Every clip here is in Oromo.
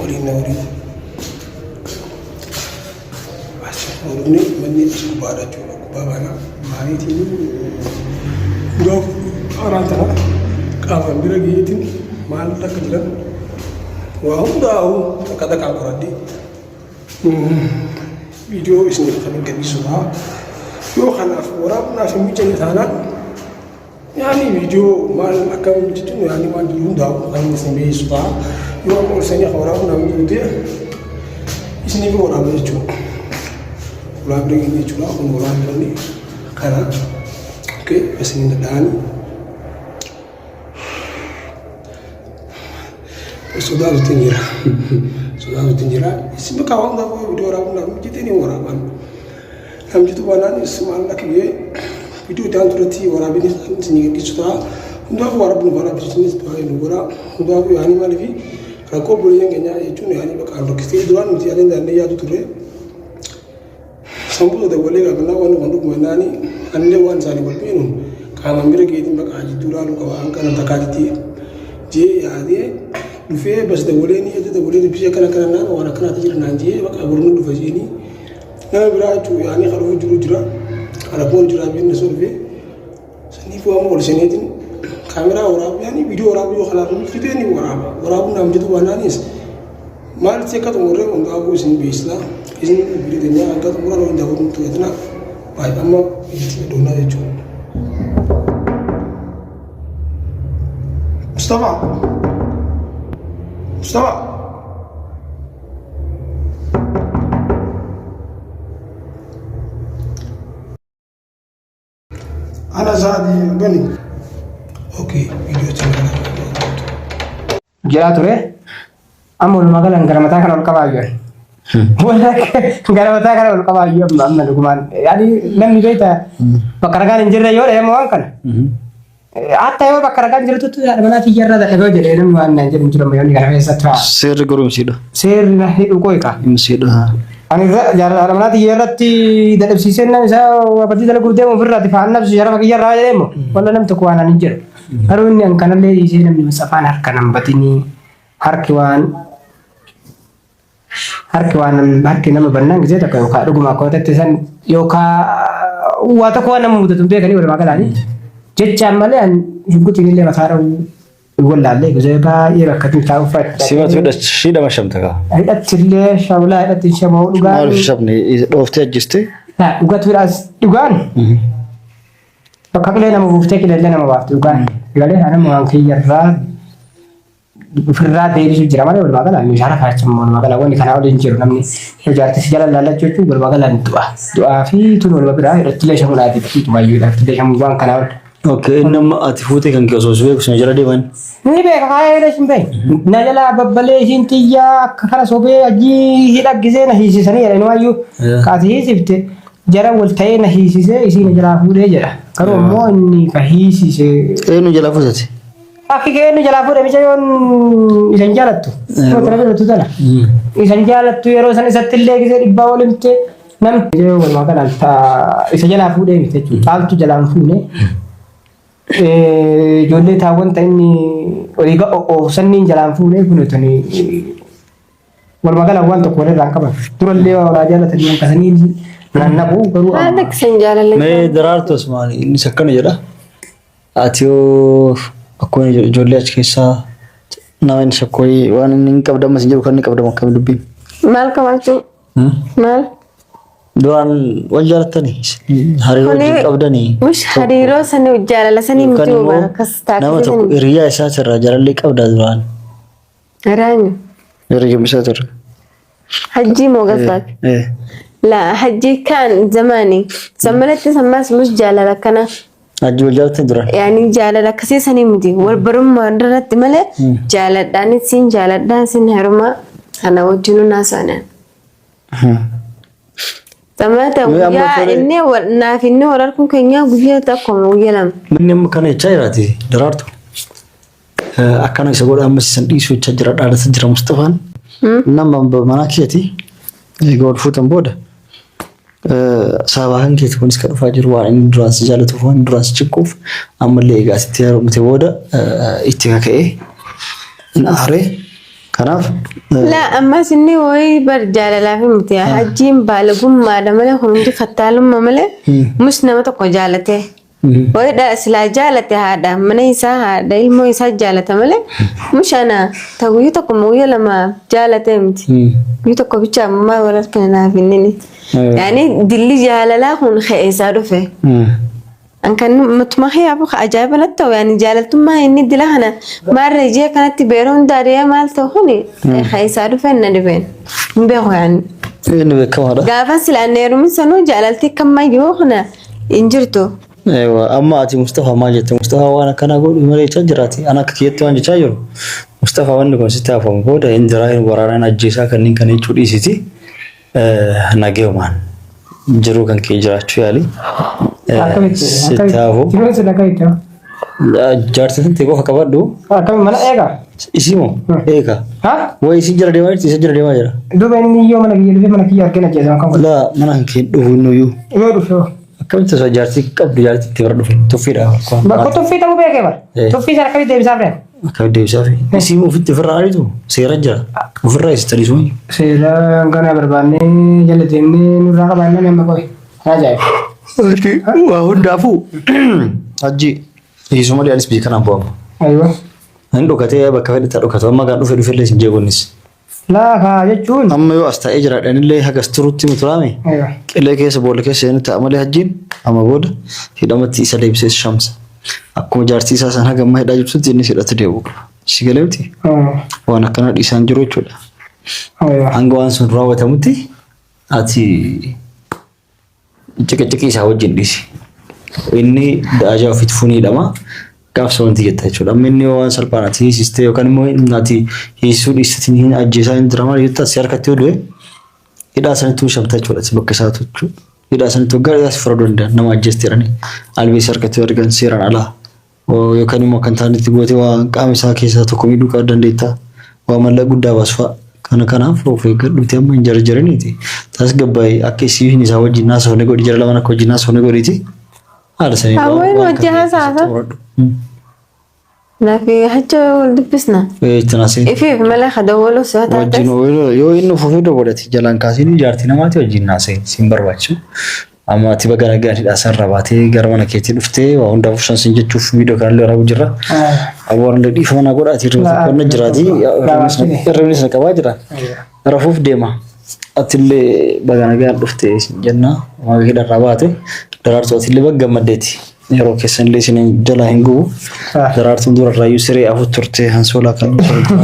Waliin na waliin. As dhufne manni as gubbaadha jechuudha. Gubbaa baana maaliitiin dura haraan tana qaamaan bira gaheetiin maal akka jiran waa hundaa'u takka takkaan qoradhee viidiyoo isiniif kan gadhiisu ta'a. Yoo kanaaf waraabnaaf hin mijanne taanaan Yaani viidiyoo maal akkam jechuun yaani waan jiru hundaa kan isin beeksisu ta'a. Yoo amma ol seenee kan waraabu namni jiru ta'e isiniif waraaba jechuudha. Ulaa bira geenye jechuudha. Kun ulaa biranni kana okay isin dadha'anii sodaatutti hin jira. Sodaatutti hin jira. Isin bakka waan hundaa viidiyoo waraabuun namni jettee ni waraaban. Namtitu baanaan maal akka ga'e viidiyoo itti aantu irratti waraabeen isin gadhiisu ta'a. Hundaafuu waan rabbi nu faana isinis du'aa nu godha. Hundaafuu yaanii maaliif rakkoo obboleeyyan keenyaa jechuun yaanii bakka nu rakkistee duraan nuti yaadeen daannee yaadu turre. Sanboota dawwalee gaafannaa waan waan dhuguma naani anillee waan isaanii wal beenu qaamaan bira geetiin bakka jidduu laaluu qaba hanga nama takkaatitti jee yaadee dhufee bas dawwalee ni edda dawwalee dubbisee akkana akkana naan waan akkanaatti jira naan jee bakka bornu dhufa jeeni. Nama biraa jechuun yaanii kan dhufu jiru jira. Rakkoon jira biyyi sun dhufe. Saniifuu amma ol seeneetiin kaameraa waraabuu yaanii viidiyoo waraabuu yoo kanaaf nuti fidee ni waraaba. Waraabuun naaf jedhu waanaanis maalitti akka xumurree hundaafuu isin beeksisa. Isin viidiyoo teenyaa hanga xumuraa waliin daawwatu tureetina. Baay'ee amma itti doonaa jechuudha. Mustafa. Mustafa. Ana saadi bani. Okay, video channel. Jedhaa ture. Amma walumaa galan gara mataa kana ol qabaa jiran. Gara mataa kana ol qabaa jiru amma amma dhugumaan. Yaani namni beekta bakka ragaan hin jirre yoo dheema waan kana. Hatta yoo bakka ragaan jirtutti haadha manaa tiyya irra dadhabee jedhee namni waan naan jedhu hin jiru amma yoonni kana keessatti fa'a. Seerri goromsiidha. Seerri na hidhu qoyqa. Himsiidha. Ani irra haadha manaa tiyya irratti dadhabsiisee nama isaa wabatii dalaguuf deemu ofirraa tifaan nabsu sharafa kiyya irraa jedhee immoo walla nam tokko waan ani hin jedhu. Garuu inni an kanallee dhiisee namni masafaan harka nan batinii harki waan Harki waan harki nama bannaan gisee tokko yookaan dhuguma akka ta'etti san yookaan waa tokko waan nama mudatu hin beekanii walumaa galaanii jechaan malee an shugguxiin illee mataa dha'uu hin wallaallee gisee baay'ee bakka itti taa'u uffata. Simatu hidhama shamta kaa. Hidhatti illee shawlaa hidhatti shamoo dhugaan. Maaliif shamne dhooftee ajjiste? Dhugatu hidhaas dhugaan. Bakka qilee nama buuftee qilee illee nama baafte dhugaan. Galee anamma waan kiyyarraa ofirraa deebisu jira malee walumaa gala meeshaa rafaa jechuun walumaa gala wanni kanaa oliin jiru namni ijaarti si jala laallachuu jechuun walumaa gala du'a du'aa fi tun waluma biraa hidhattilee shamuun adii fi tumayyuu hidhattilee shamuun waan kanaa ol. Okay, inni amma ati fuutee kan kee osoo si beeku sina jala deeman. Ni beeka kaayee hidha hin beeku. Na jala babbalee ishiin xiyyaa akka kana sobee ajii hidha gisee na hiisisanii jedha inumayyuu kaati hiisifte jara wal ta'ee na hiisisee isii na jalaa fuudhee jedha. Garuu immoo inni ka hiisise. Eenyu jala fuutate? Akki kee inni jalaa fuudhe micayyoon isan jaalattu. Yeroo tana jirtu tana. Isan jaalattu yeroo san isatti illee gisee dhibbaa ol himte namni micayyoon walumaa galaan isa jalaa fuudhee miti jechuudha. Caaltu jalaan fuune. Ijoollee taawwan ta'e inni olii oofu sanniin jalaan fuune kun tani walumaa galaan waan tokko walirraa hin qaban. Durallee waa walaa jaalatanii waan kasanii naannaquu garuu Maal amma. akka isin jaalallee Mee daraartu Osmaan innis akkana jedha. Ati hoo akkuma ijoollee achi keessaa nama inni shakkooyii waan inni hin qabdu ammas hin jiru kan inni qabdamu akkami dubbiin. Maal qabaachuu? Maal? Duraan wal jaalattanii hariiroo wajjin qabdanii. Mush hariiroo sanii jaalala sanii miti Yookaan hoo immoo akkas nama taasise tokko sanii. hiriyaa isaatirraa jaalallee qabdaa duraan. Hiriyaa Hiriyaa isaatirraa. Hajjii moo gasbaak? La hajjii kaan zamaani. Zammanatti sammaas mus jaalala akkana. Hajjii wal jaalatan turan. Yaani jaalala akkasii sanii miti. Wal barummaa irratti malee jaaladhaanis siin jaaladhaa siin heerumaa kana wajjinuu naasa'an. Zammanatti Mee amma guyyaa tole- inni wal- naaf inni wal arguun keenya guyyaa tokko guyyaa lama. Inni amma kana jechaa jiraati daraartu. Akkana isa godha ammas isan dhiisu jechaa jira dhaadata jira Mustafaan. Nama manaa keeti eega wal fuutan booda sababa kan keeti kunis kan dhufaa jiru waan inni duraan si jaallatuuf waan inni duraan si cinquuf ammallee egaa sitti heerumte booda itti kaka'ee hin aaree. Kanaaf Laa ammas inni wayii bar jaalalaaf miti. Hajjiin baalagummaadha malee hundi fattaalummaa malee mus nama tokko jaalatee. Wayii dha silaa jaalate haadha mana isaa haadha ilmoo isaa jaalata malee mush ana ta guyyaa tokko moo guyyaa lama jaalatee miti. Guyyaa tokko bicha ammaa wal harkina naaf inni. Yaani dilli jaalalaa kun ka'eessaa dhufe. An kan matuma kiyyaaf ajaa'iba natti ta'u yaani jaalaltummaa inni dila kana maarra ijee kanatti beeroo hunda ari'ee maal ta'u kuni ka'eessaa dhufe na dhibeen. Hin beeku yaani. Inni beekamaadha. Gaafa silaa neerumin sanuu jaalalti kammayyuu kana hin jirtu. Eewa, amma ati Mustafaa maal jette? Mustafaa waan akkanaa godhu malee jechaa jiraati. Ana akka kiyyatti waan jechaa jiru. Mustafaa wanni kun sitti hafamu booda hin jiraa hin waraanaan ajjeesaa kanneen kana jechuu dhiisiti. Nageemaan jiruu kan kee jiraachuu yaali. Akkamitti? Sitti hafu. Jiruun sun akkamitti? Jaartii tante qofa qabadhu. Akkami mana eega? Isii moo? Eega. Ha? Wayi isii jala deemaa jirti isa jala deemaa jira. Duuba inni yoo mana kiyya dhufe mana kiyya argina jeesan kan godhu. Laa mana kan kee dhufu inni iyyuu. Yoo dhufe hoo? Akkamitti osoo jaartii qabdu jaartii itti bira dhufe tuffiidha. Bakka tuffii ta'uu beekee bara. Tuffii sana akkamitti deebisaaf ree? Akkamitti deebisaaf? Isii ofitti ofirraa ariitu seera jira. Ofirraa isii talisuu. Seera kana barbaannee jala deemnee nurraa qabaannaan amma qoy. Ajaa'iba. Waa hundaafuu hajji hiisuu malee anis biyya kanaan bu'ama. Aywa. Inni dhokatee bakka fedhe dhokatu amma kan dhufe dhufellee hin jeeqonnis. Laafa jechuun. Amma yoo as taa'ee jiraadhaan illee hagas turutti muturaame Aywa. qilee keessa boolla keessa inni ta'a malee hajjiin amma booda hidhamatti isa deebisee shamsa. Akkuma jaartii isaa san haga amma hidhaa jirtutti innis hidhatti deebi'u qaba. Si galee miti? Waan akkanaa dhiisaan jiru jechuudha. Aywa. Hanga waan sun raawwatamutti ati Ciqiciqii isaa wajjin dhiisi. Inni da'ajaa ofitti fuunii hidhama. Gaafsa wanti jetta jechuudha. Amma inni waan salphaan ati hiisistee yookaan immoo ati hiisisuu dhiisteetiin hin ajjeesaa hin jira maal jettaa si harkatti yoo du'e hidhaa sanitti shamta jechuudha. Si bakka isaatu jechuudha. Hidhaa sanitti waggaa hidhaa si fura danda'an nama ajjeeste jedhanii albee si harkatti yoo argan seeraan alaa Yookaan immoo akka hin taanetti gootee waa qaama isaa keessaa tokko miidhuu qaba dandeetta. Waa mallaqa guddaa baasu fa'a. Kana kanaaf of eeggadhuuti amma hin jarjariniiti. Tasgabbaa'ii akka isiin isaa wajjin haasofne godhi jara lamaan akka wajjin haasofne godhiiti. Haala sanii Hawwiin waan wajjin kan haasa'aa? keessatti horadhu. Nafi hacha wal dubbisna. Itti naasee. Ifiif malee kadawwalu si Wajjin taates. yoo inni ofii dogolati jalaan kaasiin jaartii namaati wajjin naasee siin barbaachisu. Amma ati baga nagaan hidhaa sanarraa baatee gara mana keetii dhuftee waa hundaafuu san sin jechuuf viidiyoo kanallee waraabuu jirra. Aboo illee dhiifama naa godhaati hirribni tokko na jiraati hirribni sana qabaa jira. Rafuuf deema. Atillee baga nagaan dhuftee sin jenna waaqa hidharraa baate daraartuu atillee baga gammaddeeti. Yeroo keessan illee isin jalaa hin gubu. Daraartuun durarraayyuu siree afur turte hansoolaa kan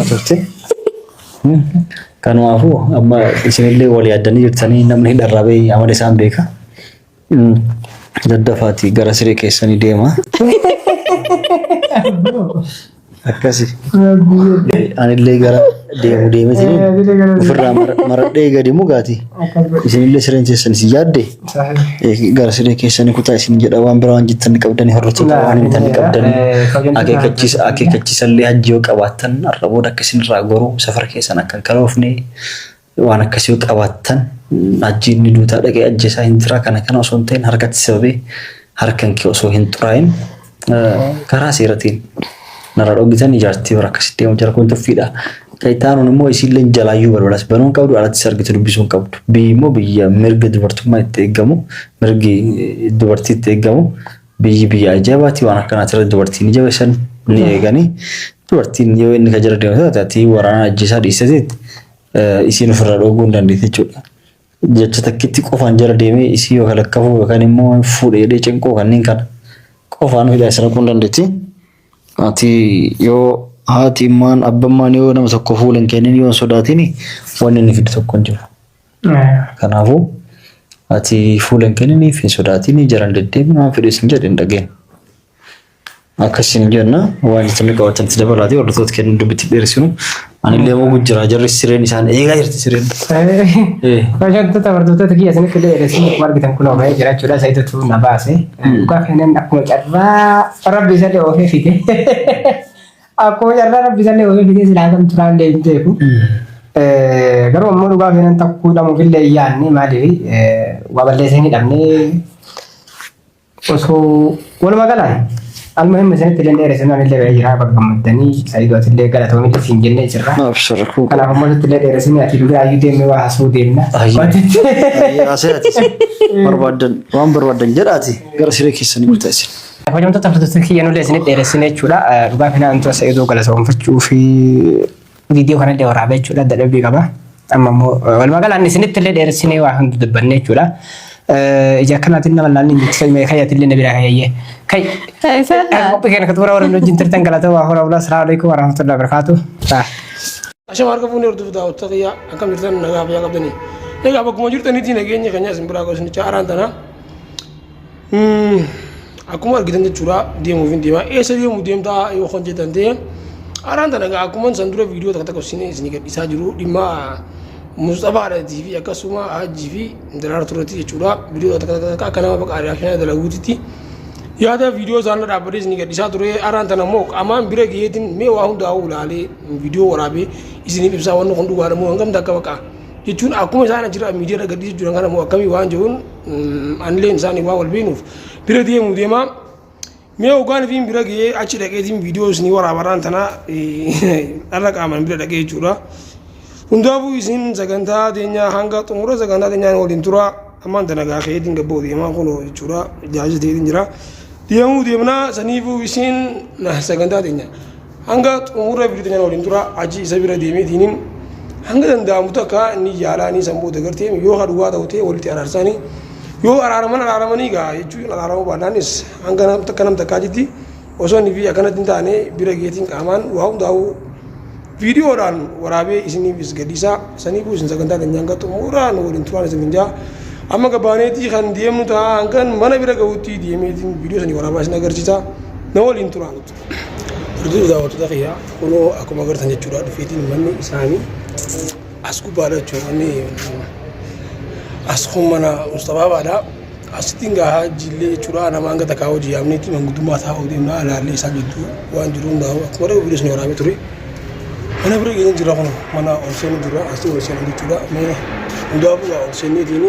turte. Kanumaafuu amma isinillee wal yaaddanii jirtanii namni hidharraa ba'e amala isaan beeka. Daddafaati gara siree keessanii deema. Akkasi. Anillee gara deemu deemetiin ofirraa maradhee gadi mugaati. Isinillee sireen keessan isin yaadde gara siree keessanii kutaa isin jedha waan biraa waan jettan ni qabdanii hordoftoota waan himtan ni qabdanii akeekkachiisa akeekkachiisallee hajji yoo qabaattan har'a booda akka isin irraa goruu safara keessan akka hin karoofne waan akkasii yoo qabaattan hajji inni duutaa dhaqee ajjeesaa hin jira kana kana osoo hin ta'in harkatti sababee harkan kee osoo hin xuraa'in karaa seeratiin narraa dhoggitan ijaartii bira akkasitti deemu jira kun tuffiidha. Kan itti aanuun immoo isiillee jalaayyuu balbalas banuu hin qabdu alattis argitu dubbisuu hin qabdu. Biyyi immoo biyya mirga dubartummaa itti eeggamu mirgi dubartii itti eeggamu biyyi biyya ajaa'ibaati waan akkanaati irratti dubartii ni jabeessan ni eegani. Dubartiin yoo inni kan jala deemu taate ati waraana ajjeesaa dhiisteetti isiin ofirraa dhooguu hin dandeetti jechuudha. Jecha takkitti qofaan jala deemee isii yoo kalakkafuu yookaan immoo fuudhe jedhee cinquu kanneen kana qofaan hidhaa isa naquu hin dandeetti. Ati yoo haati immaan abbammaan yoo nama tokko fuula hin kennin yoo hin sodaatin wanni inni fidu tokko hin jiru. Kanaafuu ati fuula hin kenniniif hin sodaatin jaran deddeebiin waan fedhe sin jedhe hin dhageen. Akkasiin jenna waan jettanii qabatan itti dabalaatee hordoftoota keenya dubbitti dheeressinu. Anillee immoo gujjira jarri sireen isaan eegaa jirti sireen. Hojjettoota hordoftoota kiyya isinitti illee dheeressinu akkuma argitan kunoo bahee jira jechuudha. Saayitotu na baase. Dhugaa kanneen akkuma carraa rabbi isallee oofee fide. Akkuma carraa rabbi isallee oofee fide silaa kam turaan illee hin beeku. Garuu ammoo dhugaa kanneen takkuu hidhamuuf illee hin yaadne maaliif waa balleessee hin hidhamne osoo walumaa galaan Almuhim isinitti illee dheeressinaan illee ba'ee jira bakka gammaddanii Sa'iidoo atillee galatoomillee siin jennee jirra. Abshir rakkoo Kanaaf ammoo sitti illee dheeressinee ati dhugaa ayyuu deemnee waa haasuu deemna. Haasee ati barbaaddan waan barbaaddan jedhaati gara siree keessanii bultaa isin. Kabajamtoota hordoftoota kiyya nullee isinitti dheeressine jechuudha. Dhugaa kanaan dura Sa'iidoo galatoomfachuu fi viidiyoo kanallee waraabee jechuudha dadhabbii qaba. Amma immoo walumaa galaan isinitti illee dheeressinee waa hundi dubbanne jechuudha. Ija akkanaatiin nama laalni hin jirtu kayyatillee na biraa kayayyee. Kay. Qophii keenya kan xumura warra wajjin turtan galatooma hora bulaa. Salaamu alaikum warahmatullahi wabarakatuh. Ashama harka fuunee hordoftoota daawwattoota kiyyaa akkam jirtan nagaa fayyaa qabdanii. Egaa bakkuma jirtanitti nageenya keenya isin biraa gosa haaraan tana. Akkuma argitan jechuudha deemuuf hin deemaa. Eessa deemu deemtaa yoo kan jettan ta'e haaraan tana egaa akkuma san dura viidiyoo takka takka isin isin gadhiisaa jiru dhimma Musxafaadhaatii fi akkasuma Hajjii fi Daraartuu irratti jechuudha. Viidiyoo takka takka akka nama baqa reakshinaa dalaguutitti yaada viidiyoo isaan irra dhaabbatee isin gadhiisaa ture. Haaraan tana immoo qaamaan bira gaheetiin mee waa hundaa'uu ilaalee viidiyoo waraabee isiniif ibsaa wanni kun dhugaadha moo hangam takka baqa jechuun akkuma isaan achirra miidiyaa irra gadhiisuu jiran kana moo akkamii waan jiruun anilleen isaanii waan wal beeknuuf bira deemu deemaa. Mee hoggaan ifiin bira gahee achi dhaqeetiin viidiyoo isinii waraabarraan tana dharra qaamaan bira dhaqee jechuudha. Hundaafuu isin sagantaa teenyaa hanga xumura sagantaa teenyaan waliin tura. Ammaan tana gaa keetiin gabboo deemaa kunoo jechuudha. Jaajii ta'eetiin jira. Deemuu deemnaa saniifuu isin sagantaa teenya hanga xumura viidiyoo teenyaan waliin tura. Achi isa bira deemeetiinin hanga danda'amu takka inni yaalaanii san booda gartee yoo ka dhugaa ta'u ta'e walitti araarsaanii yoo araaraman araaramanii gaa jechuun araaramuu baannaanis hanga nam takka nam takkaatitti osoo inni fi akkanatti hin taane bira geetiin qaamaan waa hundaa'uu viidiyoodhaan waraabee isiniifis gadhiisaa saniifuu isin sagantaa keenya hanga xumuraan waliin turaan isin jaa amma gabaaneetii kan deemnu ta'a hangan mana bira gahutti deemeetiin viidiyoo sanii waraabaa isin agarsiisa na waliin turaan. Hordoftoota daawwattoota kiyyaa kunoo akkuma agartan jechuudha dhufeetiin manni isaanii as gubbaadha jechuudha manni as kun mana Mustafaa baadha. Asitti gaa hajjiillee jechuudha nama hanga takkaa hojii yaamneetti manguddummaa taa'uu deemnaa ilaallee isaan jidduu waan jiru hundaa'u akkuma dhabu viidiyoo isin waraabee ture. Mana bira geenye jira kun mana ol seenu jira asii ol seenan jechuudha. Mee hundaafuu gaa ol seenneetiin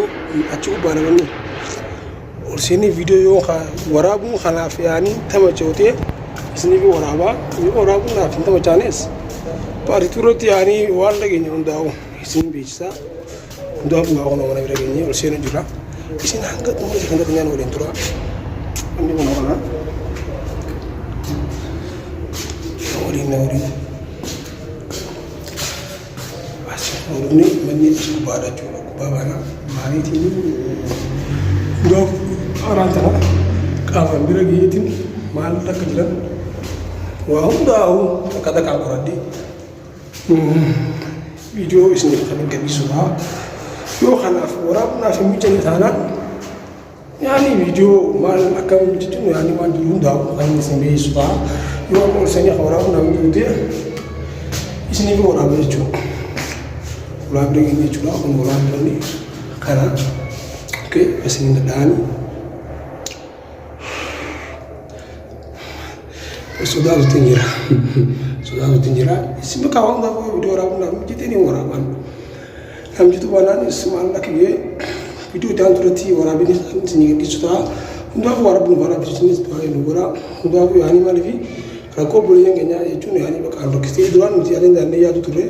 achi gubbaa namanni ol seennee viidiyoo yoo waraabuun kanaaf yaanii tamachootee isiniif waraabaa yoo waraabuun naaf hin tamachaanes paartituu irratti yaanii waan dhageenye hundaa'u isin beeksisaa. Hundaafuu gaa kunoo mana bira geenye ol seenu jira. Isin hanga xumura sagantaa keenyaan waliin tura. Inni kun kana. Na waliin na waliin. As dhufne manni as gubbaadha jechuudha. Gubbaa baana maaliitiin hundaafuu haaraan tana qaamaan bira gaheetiin maal akka jiran waa hundaa'uu takka takkaan qoradhee Viidiyoo isiniif kan hin gadhiisudha. Yoo kanaaf waraabuudhaaf hin mijanne taanaan yaani viidiyoo maal akkam jechuun yaani waan jiru hundaa'u kan inni isin beeksisu ta'a. Yoo amma ol seenee kan waraabuudhaaf hin jiru ta'e isiniif waraaba jechuudha. Ulaa bira geenye jechuudha. Kun ulaa biranni kana. Okay, isin hin dadha'anii. Sodaatutti hin jira. Sodaatutti hin jira. Isin bakka waan hundaa viidiyoo waraabuun naaf mijatee ni waraabaan. Namtitu baanaan maal akka ga'e viidiyoo itti aantu irratti waraabin isin gadhiisu ta'a. Hundaafuu waan rabbi nu faana isinis baay'ee nu godha. Hundaafuu yaanii maaliifi rakkoo obboleeyyan keenyaa jechuun yaanii bakka rakkistee duraan nuti yaadeen daannee yaadu turre.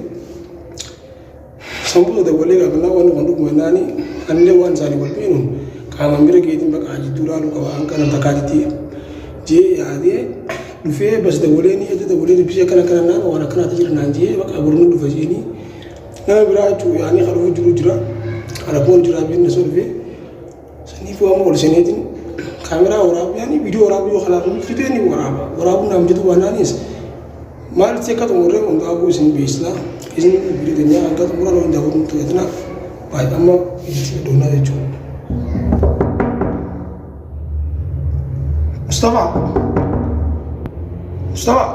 San booda dawwalee gaafannaa wanni kun dhuguma jennaani anillee waan isaanii wal beeknuun qaamaan bira geetiin baqa jidduu laaluu qaba hanga nam takkaatitti jee yaadee dhufee bas dawwalee ni edda dawwalee dubbisee akkana akkana naan waan akkanaati jira naan jee baqa bornu dhufa jeeni nama biraa jechuu yaanii kan dhufu jiru jira rakkoon jira beekna sun dhufee saniifuu amma ol seeneetiin kaameraa waraabuu yaanii viidiyoo waraabuu yoo kanaaf mijatee ni waraaba waraabuu naaf mijatu baanaanis Maalitti akka xumurre hundaafuu isin beeksisna. Isin viidiyoo teenya hanga xumura nu daawwatu tuqatina. Baay'ee amma itti doonaa jechuudha. Mustafa. Mustafa.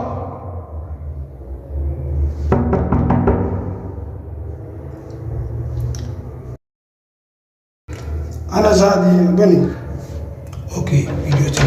Ana saadi bani. Okay, viidiyoo itti